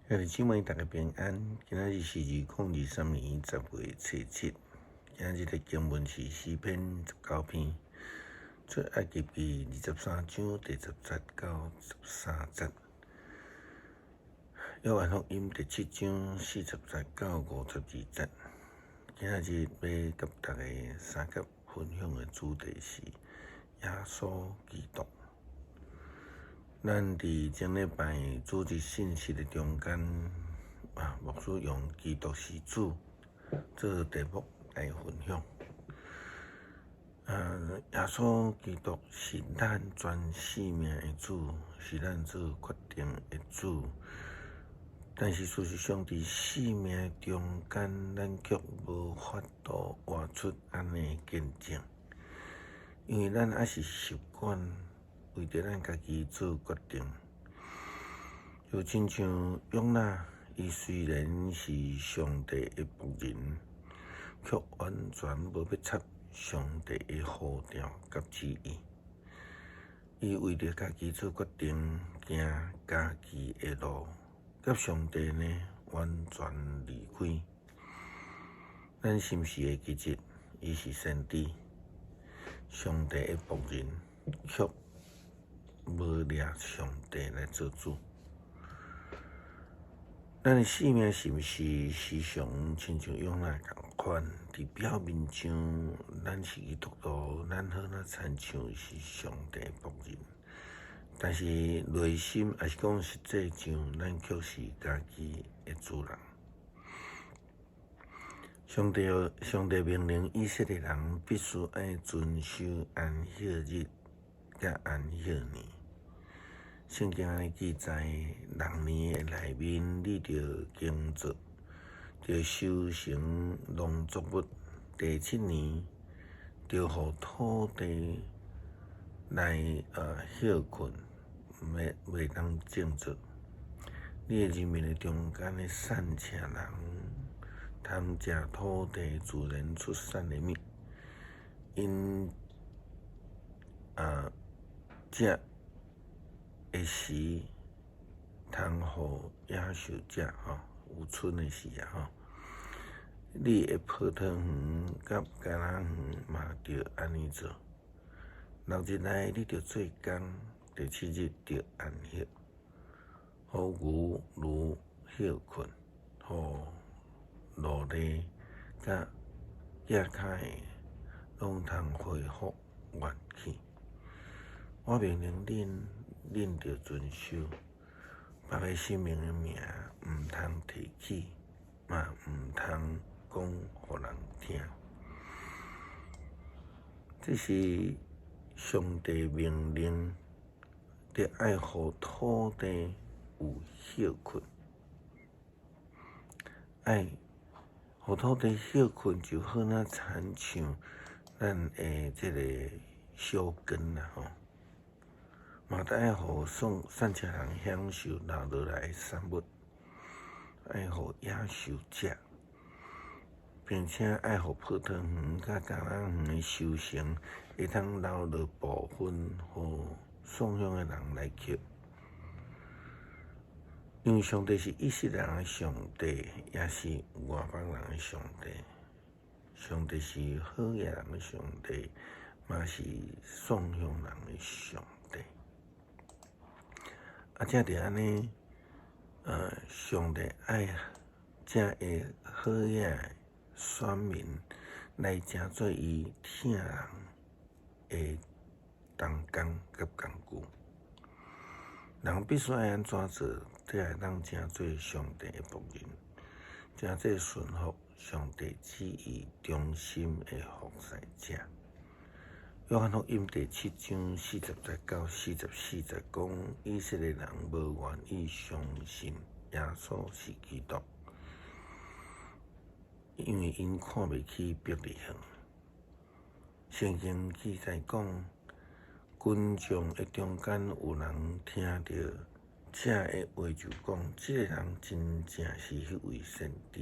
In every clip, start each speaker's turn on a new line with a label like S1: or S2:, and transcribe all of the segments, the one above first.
S1: 兄弟姊妹，大家平安。今仔日是2023年10月初7。今仔日的經文是詩篇19篇，出埃及記23章第10節到13節，約翰福音第7章40節到52節。今仔日欲佮大家相佮分享的主題是耶穌基督。咱佇前禮拜主日信息的中間，牧師用基督是主做題目來分享。耶穌基督是咱全生命的主，是咱做決定的主。但是事實上，佇生命中間，咱卻無法度活出按呢見證，因為咱猶是習慣為著咱家己做決定，就親像約拿，伊雖然是上帝的僕人，卻完全無欲插上帝的呼召佮旨意。伊為著家己做決定，行家己的路，佮上帝呢完全離開。咱是毋是會記得，伊是先知，上帝的僕人，卻無掠上帝來做主。咱的生命是毋是時常親像約拿仝款？佇表面上，咱是基督徒，咱好若親像是上帝的僕人，但是內心抑是講實際上，咱卻是家己的主人。上帝命令以色列人必須愛遵守安息日佮安息年。聖經按呢記載，六年的內面，你著耕作，著收成農作物。第七年，著予土地來歇睏，袂當種作。你的人民的中間的散赤人，通食土地自然出產的物，𪜶食的時，通予野獸食吼，有春的時啊吼。你的葡萄園佮橄欖園嘛著按呢做。六日內你著做工，第七日著安息，予牛驢歇睏，予奴隸佮寄跤的攏通恢復元氣。我命令恁，恁著遵守。別个神明的名毋通提起，嘛毋通講予人聽。這是上帝命令，著愛予土地有歇睏，愛予土地歇睏，就好若親像咱的這个小根啊吼。嘛著愛予散赤人享受留落來的產物，愛予野獸食，並且愛予葡萄園佮橄欖園的收成會當留落部分，予散鄉的人來抾。因為上帝是以色列人的上帝，也是外邦人的上帝。上帝是好額人的上帝，嘛是散鄉人的上帝。啊，才著按呢，上帝愛才會好額選民來成做伊疼人的同工佮工具。人必須愛按怎做，才會當成做上帝的僕人，成做順服上帝旨意忠心的服侍者。約翰福音第7章40節到44節講，以色列人無願意相信耶穌是基督，因為𪜶看袂起伯利恆。聖經記載講，群眾的中間有人聽著這的話就講，這个人真正是彼位先知。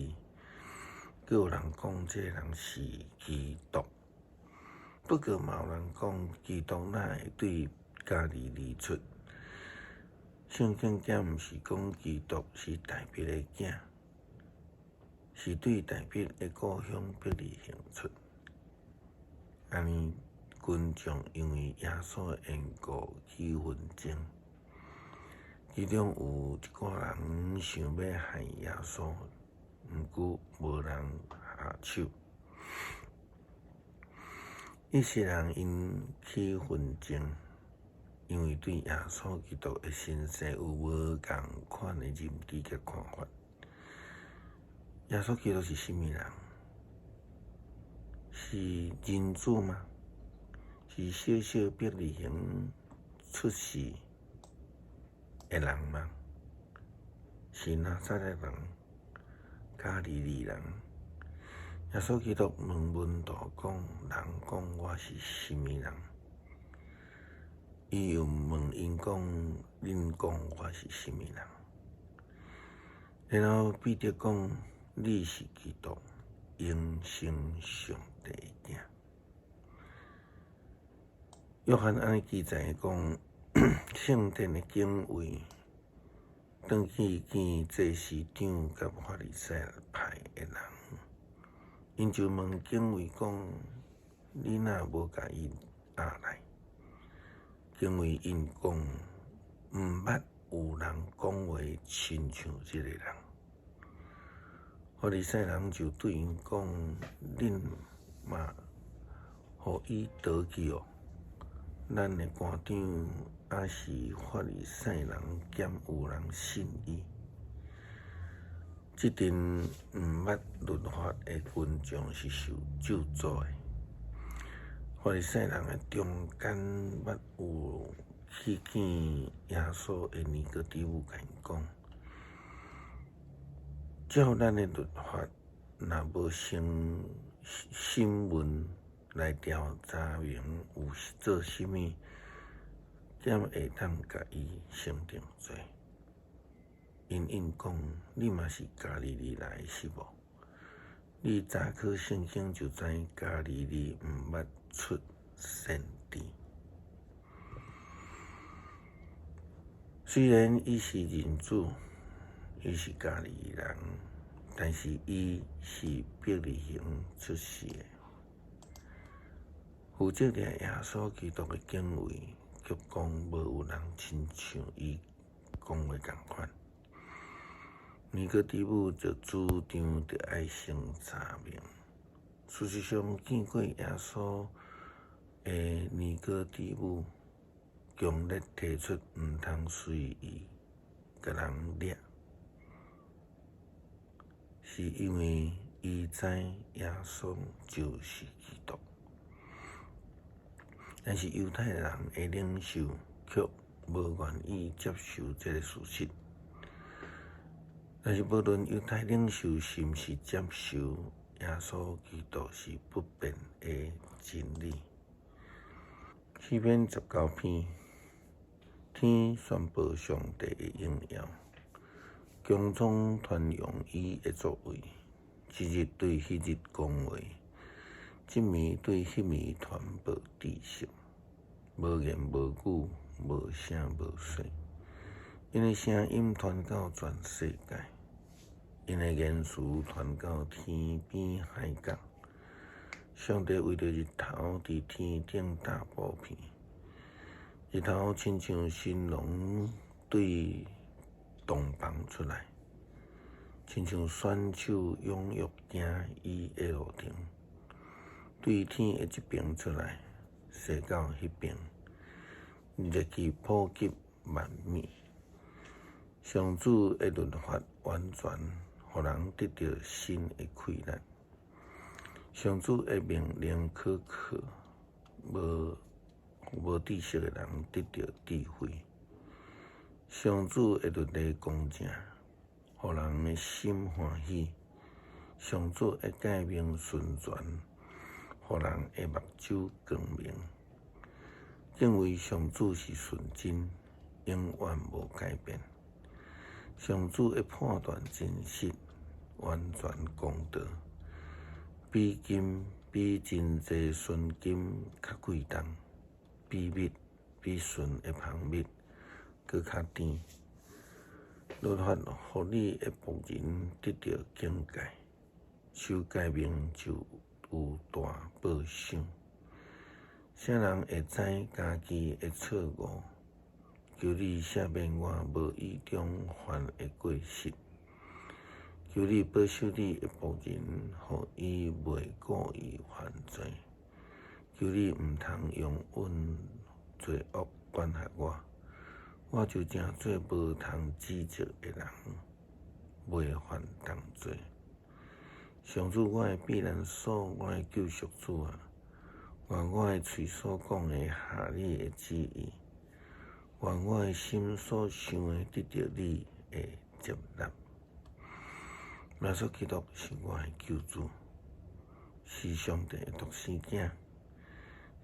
S1: 閣有人講，這个人是基督。不過嘛有人講，基督哪會對加利利出？聖經敢毋是講基督是大衛的囝，是對大衛的故鄉伯利恆出。按呢，群眾因為耶穌的緣故起紛爭，其中有一寡人想欲害耶穌，毋過無人下手。一些人𪜶起紛爭，因為對耶穌基督的身世有無仝款的認知佮看法。耶穌基督是啥物人？是人子嗎？是小小伯利恆出世的人嗎？是拿撒勒人、加利利人？耶穌基督問門徒講：人講我是啥物人？伊又問𪜶講：恁講我是啥物人？然後彼得講：你是基督，永生上帝的囝。約翰按呢記載講，聖殿的警衛轉去見祭司長佮法利賽派的人，𪜶就問警衛講：你若無共伊押來？警衛應講：毋捌有人講話親像這个人。法利賽人就對𪜶講：恁嘛予伊倒去哦。咱的官長抑是法利賽人，敢有人信伊？這陣毋捌律法的群眾是受咒詛的。法利賽人的中間捌有去見耶穌的尼哥底母，共𪜶講：照咱的律法，若無先審問來調查明有做啥物，敢會當共伊成定罪？𪜶應講：你嘛是加利利來的是無？你查考聖經就知加利利毋捌出先知。雖然伊是人子，伊是加利利人，但是伊是伯利恆出世的。負責掠耶穌基督的警衛，卻講無有人親像伊講話仝款。尼哥底母就主張著愛先查明。事實上，見過耶穌的尼哥底母，強烈提出毋通隨意共人掠，是因為伊知耶穌就是基督。但是猶太人的領袖卻無願意接受這个事實。但是，無論猶太領袖是毋是接受，耶穌基督是不變的真理。詩篇19篇，天宣布上帝的榮耀，穹蒼傳揚伊的作為。這日對彼日講話，這暝對彼暝傳報知識。無言無語，無聲無息。𪜶的聲音傳到全世界，𪜶的言辭傳到天邊海角。上帝為著日頭佇天頂搭布片，日頭親像新郎對洞房出來，親像選手踴躍行伊的路程，對天的這爿出來，踅到彼爿，熱氣普及萬物。上主的律法完全，予人得著新的氣力。上主的命令可靠，無無知識的人得著智慧。上主的律例公正，予人的心歡喜。上主的誡命純全，予人的目睭光明。敬畏上主是純真，永遠無改變。上主的判斷真實，完全公道，比金比真濟純金較貴重，比蜜比純的蜂蜜閣較甜。律法予你的僕人得著警戒，守誡命就有大報賞。啥人會知家己的錯誤？求你赦免我無意中犯的過失。求你保守你的僕人，予伊袂故意犯罪。求你毋通容忍罪惡管轄我，我就成做無通指責的人，袂犯重罪。上主，我的避難所，我的救贖主啊！願我的喙所講的合你的旨意，願我的心所想的得著你的接納。耶穌基督是我的救主，是上帝的獨生囝，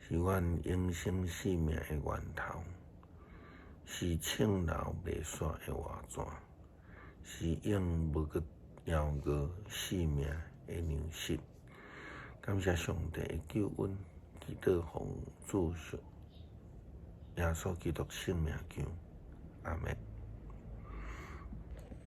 S1: 是阮永生生命的源頭，是湧流袂煞的活泉，是永無閣枵餓生命的糧食。感謝上帝的救恩，祈禱奉主耶穌基督聖名求，阿們。